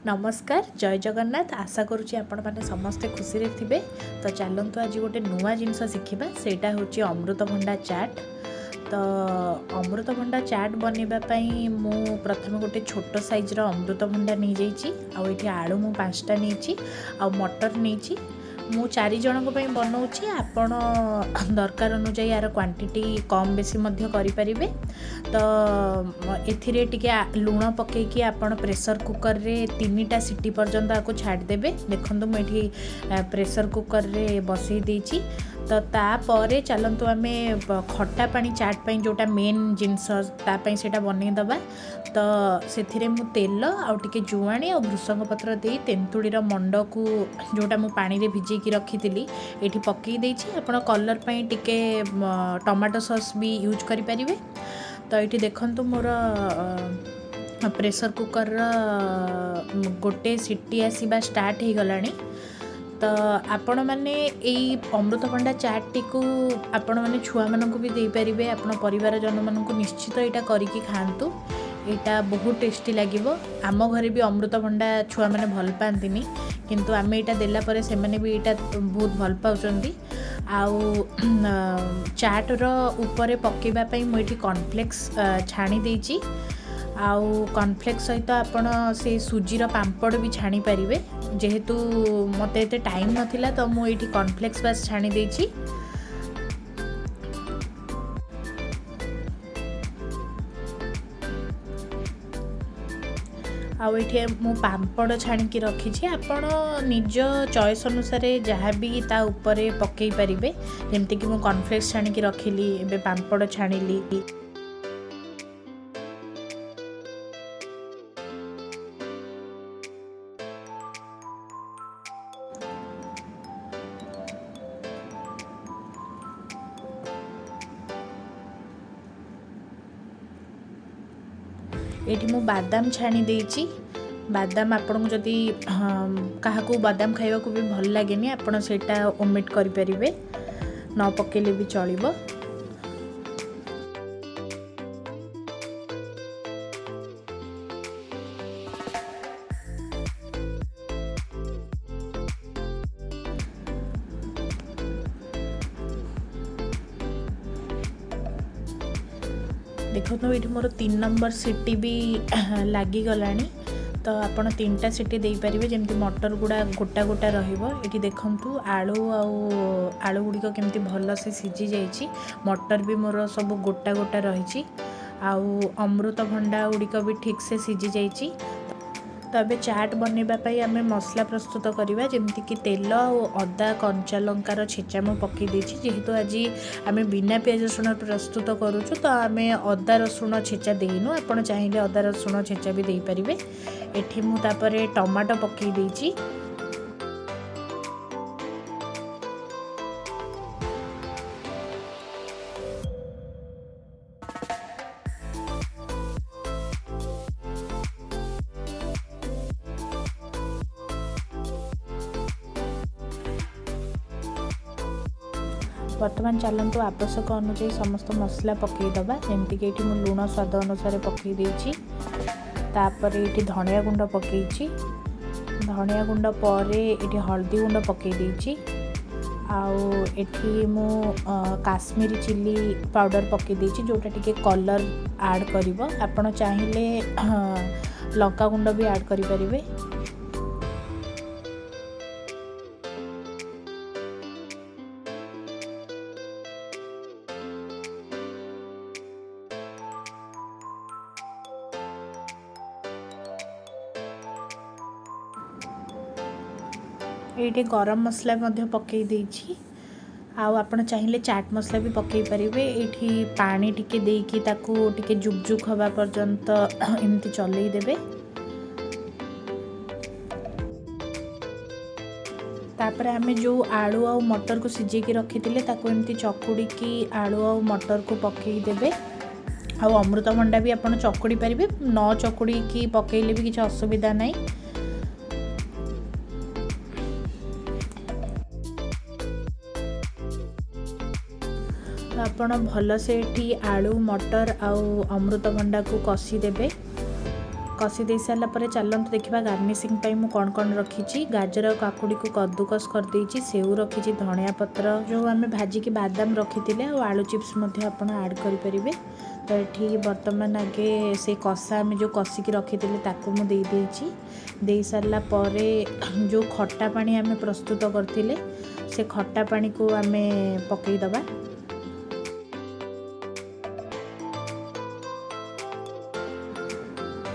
ନମସ୍କାର, ଜୟ ଜଗନ୍ନାଥ। ଆଶା କରୁଛି ଆପଣମାନେ ସମସ୍ତେ ଖୁସିରେ ଥିବେ। ତ ଚାଲନ୍ତୁ, ଆଜି ଗୋଟେ ନୂଆ ଜିନିଷ ଶିଖିବା। ସେଇଟା ହେଉଛି ଅମୃତଭଣ୍ଡା ଚାଟ୍। ତ ଅମୃତଭଣ୍ଡା ଚାଟ୍ ବନେଇବା ପାଇଁ ମୁଁ ପ୍ରଥମେ ଗୋଟେ ଛୋଟ ସାଇଜ୍ର ଅମୃତଭଣ୍ଡା ନେଇଯାଇଛି ଆଉ ଏଠି ଆଳୁ ମୁଁ 5ଟା ନେଇଛି ଆଉ ମଟର ନେଇଛି। ମୁଁ ଚାରି ଜଣଙ୍କ ପାଇଁ ବନଉଛି। ଆପଣ ଦରକାର ଅନୁଯାୟୀ ୟାର କ୍ୱାଣ୍ଟିଟି କମ୍ ବେଶୀ ମଧ୍ୟ କରିପାରିବେ। ତ ଏଥିରେ ଟିକେ ଲୁଣ ପକାଇକି ଆପଣ ପ୍ରେସର କୁକରରେ 3ଟା ସିଟି ପର୍ଯ୍ୟନ୍ତ ଆକୁ ଛାଡ଼ିଦେବେ। ଦେଖନ୍ତୁ, ମୁଁ ଏଠି ପ୍ରେସର କୁକରରେ ବସେଇ ଦେଇଛି। ତ ତାପରେ ଚାଲନ୍ତୁ, ଆମେ ଖଟା ପାଣି ଚାଟ୍ ପାଇଁ ଯେଉଁଟା ମେନ୍ ଜିନିଷ, ତା ପାଇଁ ସେଇଟା ବନେଇଦେବା। ତ ସେଥିରେ ମୁଁ ତେଲ ଆଉ ଟିକେ ଜୁଆଣି ଆଉ ଭୃସଙ୍ଗ ପତ୍ର ଦେଇ ତେନ୍ତୁଳିର ମଣ୍ଡକୁ, ଯେଉଁଟା ମୁଁ ପାଣିରେ ଭିଜେଇକି ରଖିଥିଲି, ଏଇଠି ପକାଇ ଦେଇଛି। ଆପଣ କଲର୍ ପାଇଁ ଟିକେ ଟମାଟୋ ସସ୍ ବି ୟୁଜ୍ କରିପାରିବେ। ତ ଏଇଠି ଦେଖନ୍ତୁ, ମୋର ପ୍ରେସର କୁକର୍ର ଗୋଟେ ସିଟି ଆସିବା ଷ୍ଟାର୍ଟ ହେଇଗଲାଣି। ତ ଆପଣମାନେ ଏଇ ଅମୃତଭଣ୍ଡା ଚାଟ୍ଟିକୁ ଆପଣମାନେ ଛୁଆମାନଙ୍କୁ ବି ଦେଇପାରିବେ। ଆପଣ ପରିବାର ଜନମାନଙ୍କୁ ନିଶ୍ଚିତ ଏଇଟା କରିକି ଖାଆନ୍ତୁ। ଏଇଟା ବହୁତ ଟେଷ୍ଟି ଲାଗିବ। ଆମ ଘରେ ବି ଅମୃତଭଣ୍ଡା ଛୁଆମାନେ ଭଲ ପାଆନ୍ତିନି, କିନ୍ତୁ ଆମେ ଏଇଟା ଦେଲା ପରେ ସେମାନେ ବି ଏଇଟା ବହୁତ ଭଲ ପାଉଛନ୍ତି। ଆଉ ଚାଟ୍ର ଉପରେ ପକାଇବା ପାଇଁ ମୁଁ ଏଇଠି କର୍ଣ୍ଣଫ୍ଲେକ୍ସ ଛାଣି ଦେଇଛି। ଆଉ କର୍ଣ୍ଣଫ୍ଲେକ୍ସ ସହିତ ଆପଣ ସେ ସୁଜିର ପାମ୍ପଡ଼ ବି ଛାଣିପାରିବେ। ଯେହେତୁ ମୋତେ ଏତେ ଟାଇମ୍ ନଥିଲା, ତ ମୁଁ ଏଇଠି କର୍ଣ୍ଣଫ୍ଲେକ୍ସ ବାସ୍ ଛାଣି ଦେଇଛି। ଆଉ ଏଇଠି ମୁଁ ପାମ୍ପଡ଼ ଛାଣିକି ରଖିଛି। ଆପଣ ନିଜ ଚଏସ୍ ଅନୁସାରେ ଯାହା ବି ତା ଉପରେ ପକାଇ ପାରିବେ। ଯେମିତିକି ମୁଁ କର୍ଣ୍ଣଫ୍ଲେକ୍ସ ଛାଣିକି ରଖିଲି, ଏବେ ପାମ୍ପଡ଼ ଛାଣିଲି। ଏଇଠି ମୁଁ ବାଦାମ ଛାଣି ଦେଇଛି। ବାଦାମ ଆପଣଙ୍କୁ ଯଦି କାହାକୁ ବାଦାମ ଖାଇବାକୁ ବି ଭଲ ଲାଗେନି, ଆପଣ ସେଇଟା ଓମିଟ୍ କରିପାରିବେ, ନ ପକାଇଲେ ବି ଚଳିବ। ଦେଖନ୍ତୁ, ଏଇଠି ମୋର 3 ନମ୍ବର ସିଟି ବି ଲାଗିଗଲାଣି। ତ ଆପଣ 3ଟା ସିଟି ଦେଇପାରିବେ, ଯେମିତି ମଟର ଗୁଡ଼ା ଗୋଟା ଗୋଟା ରହିବ। ଏଠି ଦେଖନ୍ତୁ, ଆଳୁ ଆଉ ଆଳୁ ଗୁଡ଼ିକ କେମିତି ଭଲସେ ସିଝି ଯାଇଛି। ମଟର ବି ମୋର ସବୁ ଗୋଟା ଗୋଟା ରହିଛି ଆଉ ଅମୃତଭଣ୍ଡା ଗୁଡ଼ିକ ବି ଠିକ୍ସେ ସିଝି ଯାଇଛି। ତ ଏବେ ଚାଟ୍ ବନେଇବା ପାଇଁ ଆମେ ମସଲା ପ୍ରସ୍ତୁତ କରିବା। ଯେମିତିକି ତେଲ ଆଉ ଅଦା କଞ୍ଚା ଲଙ୍କାର ଛେଚା ମୁଁ ପକାଇ ଦେଇଛି। ଯେହେତୁ ଆଜି ଆମେ ବିନା ପିଆଜ ରସୁଣ ପ୍ରସ୍ତୁତ କରୁଛୁ, ତ ଆମେ ଅଦା ରସୁଣ ଛେଚା ଦେଇନୁ। ଆପଣ ଚାହିଁଲେ ଅଦା ରସୁଣ ଛେଚା ବି ଦେଇପାରିବେ। ଏଠି ମୁଁ ତାପରେ ଟମାଟୋ ପକାଇ ଦେଇଛି। ବର୍ତ୍ତମାନ ଚାଲନ୍ତୁ, ଆବଶ୍ୟକ ଅନୁଯାୟୀ ସମସ୍ତ ମସଲା ପକାଇଦେବା। ଯେମିତିକି ଏଇଠି ମୁଁ ଲୁଣ ସ୍ୱାଦ ଅନୁସାରେ ପକାଇ ଦେଇଛି। ତାପରେ ଏଇଠି ଧଣିଆ ଗୁଣ୍ଡ ପକାଇଛି। ଧଣିଆ ଗୁଣ୍ଡ ପରେ ଏଠି ହଳଦୀ ଗୁଣ୍ଡ ପକାଇ ଦେଇଛି। ଆଉ ଏଠି ମୁଁ କାଶ୍ମୀରୀ ଚିଲି ପାଉଡ଼ର ପକାଇ ଦେଇଛି, ଯେଉଁଟା ଟିକେ କଲର୍ ଆଡ଼୍ କରିବ। ଆପଣ ଚାହିଁଲେ ଲଙ୍କା ଗୁଣ୍ଡ ବି ଆଡ଼୍ କରିପାରିବେ। ଏଇଠି ଗରମ ମସଲା ମଧ୍ୟ ପକାଇ ଦେଇଛି। ଆଉ ଆପଣ ଚାହିଁଲେ ଚାଟ୍ ମସଲା ବି ପକାଇ ପାରିବେ। ଏଇଠି ପାଣି ଟିକେ ଦେଇକି ତାକୁ ଟିକେ ଜୁକ୍ ଜୁକ୍ ହେବା ପର୍ଯ୍ୟନ୍ତ ଏମିତି ଚଲେଇ ଦେବେ। ତାପରେ ଆମେ ଯେଉଁ ଆଳୁ ଆଉ ମଟରକୁ ସିଝେଇକି ରଖିଥିଲେ, ତାକୁ ଏମିତି ଚକୁଡ଼ିକି ଆଳୁ ଆଉ ମଟରକୁ ପକାଇ ଦେବେ। ଆଉ ଅମୃତଭଣ୍ଡା ବି ଆପଣ ଚକୁଡ଼ି ପାରିବେ, ନ ଚକୁଡ଼ିକି ପକାଇଲେ ବି କିଛି ଅସୁବିଧା ନାହିଁ। ତ ଆପଣ ଭଲସେ ଏଠି ଆଳୁ, ମଟର ଆଉ ଅମୃତଭଣ୍ଡାକୁ କଷିଦେବେ। କଷି ଦେଇ ସାରିଲା ପରେ ଚାଲନ୍ତୁ ଦେଖିବା ଗାର୍ନିସିଂ ପାଇଁ ମୁଁ କ'ଣ କ'ଣ ରଖିଛି। ଗାଜର ଆଉ କାକୁଡ଼ିକୁ କଦ୍ଦୁକସ କରିଦେଇଛି, ସେଉ ରଖିଛି, ଧଣିଆ ପତ୍ର, ଯେଉଁ ଆମେ ଭାଜିକି ବାଦାମ ରଖିଥିଲେ, ଆଉ ଆଳୁ ଚିପ୍ସ ମଧ୍ୟ ଆପଣ ଆଡ଼୍ କରିପାରିବେ। ତ ଏଠି ବର୍ତ୍ତମାନ ଆଗେ ସେ କଷା ଆମେ ଯେଉଁ କଷିକି ରଖିଥିଲେ, ତାକୁ ମୁଁ ଦେଇଦେଇଛି। ଦେଇ ସାରିଲା ପରେ ଯେଉଁ ଖଟା ପାଣି ଆମେ ପ୍ରସ୍ତୁତ କରିଥିଲେ, ସେ ଖଟା ପାଣିକୁ ଆମେ ପକାଇଦେବା।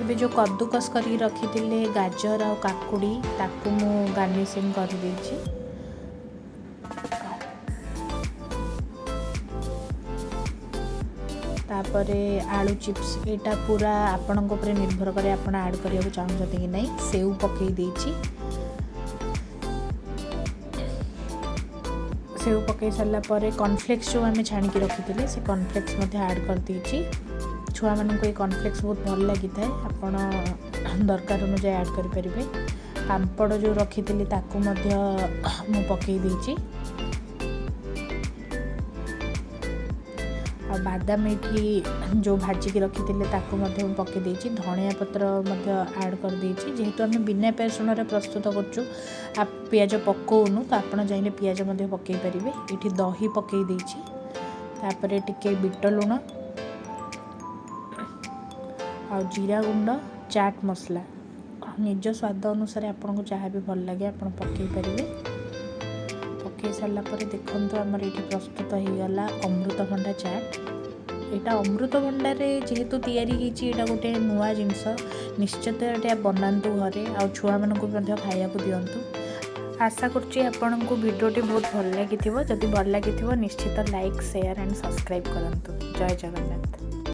ଏବେ ଯେଉଁ କଦ୍ଦୁକସ କରିକି ରଖିଥିଲେ ଗାଜର ଆଉ କାକୁଡ଼ି, ତାକୁ ମୁଁ ଗାର୍ନିସିଂ କରିଦେଇଛି। ତାପରେ ଆଳୁ ଚିପ୍ସ, ଏଇଟା ପୁରା ଆପଣଙ୍କ ଉପରେ ନିର୍ଭର କରେ, ଆପଣ ଆଡ଼୍ କରିବାକୁ ଚାହୁଁଛନ୍ତି କି ନାହିଁ। ସେଉ ପକାଇ ଦେଇଛି। ସେଉ ପକାଇ ସାରିଲା ପରେ କର୍ଣ୍ଣଫ୍ଲେକ୍ସ ଯେଉଁ ଆମେ ଛାଣିକି ରଖିଥିଲେ, ସେ କର୍ଣ୍ଣଫ୍ଲେକ୍ସ ମଧ୍ୟ ଆଡ଼୍ କରିଦେଇଛି। ଛୁଆମାନଙ୍କୁ ଏଇ କର୍ଣ୍ଣଫ୍ଲେକ୍ସ ବହୁତ ଭଲ ଲାଗିଥାଏ, ଆପଣ ଦରକାର ଅନୁଯାୟୀ ଆଡ଼୍ କରିପାରିବେ। ପାମ୍ପଡ଼ ଯେଉଁ ରଖିଥିଲି, ତାକୁ ମଧ୍ୟ ମୁଁ ପକାଇ ଦେଇଛି। ଆଉ ବାଦାମ ଏଇଠି ଯେଉଁ ଭାଜିକି ରଖିଥିଲେ, ତାକୁ ମଧ୍ୟ ମୁଁ ପକାଇ ଦେଇଛି। ଧଣିଆ ପତ୍ର ମଧ୍ୟ ଆଡ଼୍ କରିଦେଇଛି। ଯେହେତୁ ଆମେ ବିନା ପିଆଜ ରସୁଣରେ ପ୍ରସ୍ତୁତ କରୁଛୁ, ପିଆଜ ପକାଉନୁ, ତ ଆପଣ ଚାହିଁଲେ ପିଆଜ ମଧ୍ୟ ପକାଇ ପାରିବେ। ଏଇଠି ଦହି ପକାଇ ଦେଇଛି। ତାପରେ ଟିକେ ବିଟ ଲୁଣ ଆଉ ଜିରା ଗୁଣ୍ଡ, ଚାଟ୍ ମସଲା, ନିଜ ସ୍ୱାଦ ଅନୁସାରେ ଆପଣଙ୍କୁ ଯାହା ବି ଭଲ ଲାଗେ ଆପଣ ପକାଇ ପାରିବେ। ପକାଇ ସାରିଲା ପରେ ଦେଖନ୍ତୁ, ଆମର ଏଇଠି ପ୍ରସ୍ତୁତ ହେଇଗଲା ଅମୃତଭଣ୍ଡା ଚାଟ୍। ଏଇଟା ଅମୃତଭଣ୍ଡାରେ ଯେହେତୁ ତିଆରି ହେଇଛି, ଏଇଟା ଗୋଟେ ନୂଆ ଜିନିଷ। ନିଶ୍ଚିତ ଏଇଟା ବନାନ୍ତୁ ଘରେ ଆଉ ଛୁଆମାନଙ୍କୁ ମଧ୍ୟ ଖାଇବାକୁ ଦିଅନ୍ତୁ। ଆଶା କରୁଛି ଆପଣଙ୍କୁ ଭିଡ଼ିଓଟି ବହୁତ ଭଲ ଲାଗିଥିବ। ଯଦି ଭଲ ଲାଗିଥିବ, ନିଶ୍ଚିତ ଲାଇକ୍, ସେୟାର ଆଣ୍ଡ ସବସ୍କ୍ରାଇବ୍ କରନ୍ତୁ। ଜୟ ଜଗନ୍ନାଥ।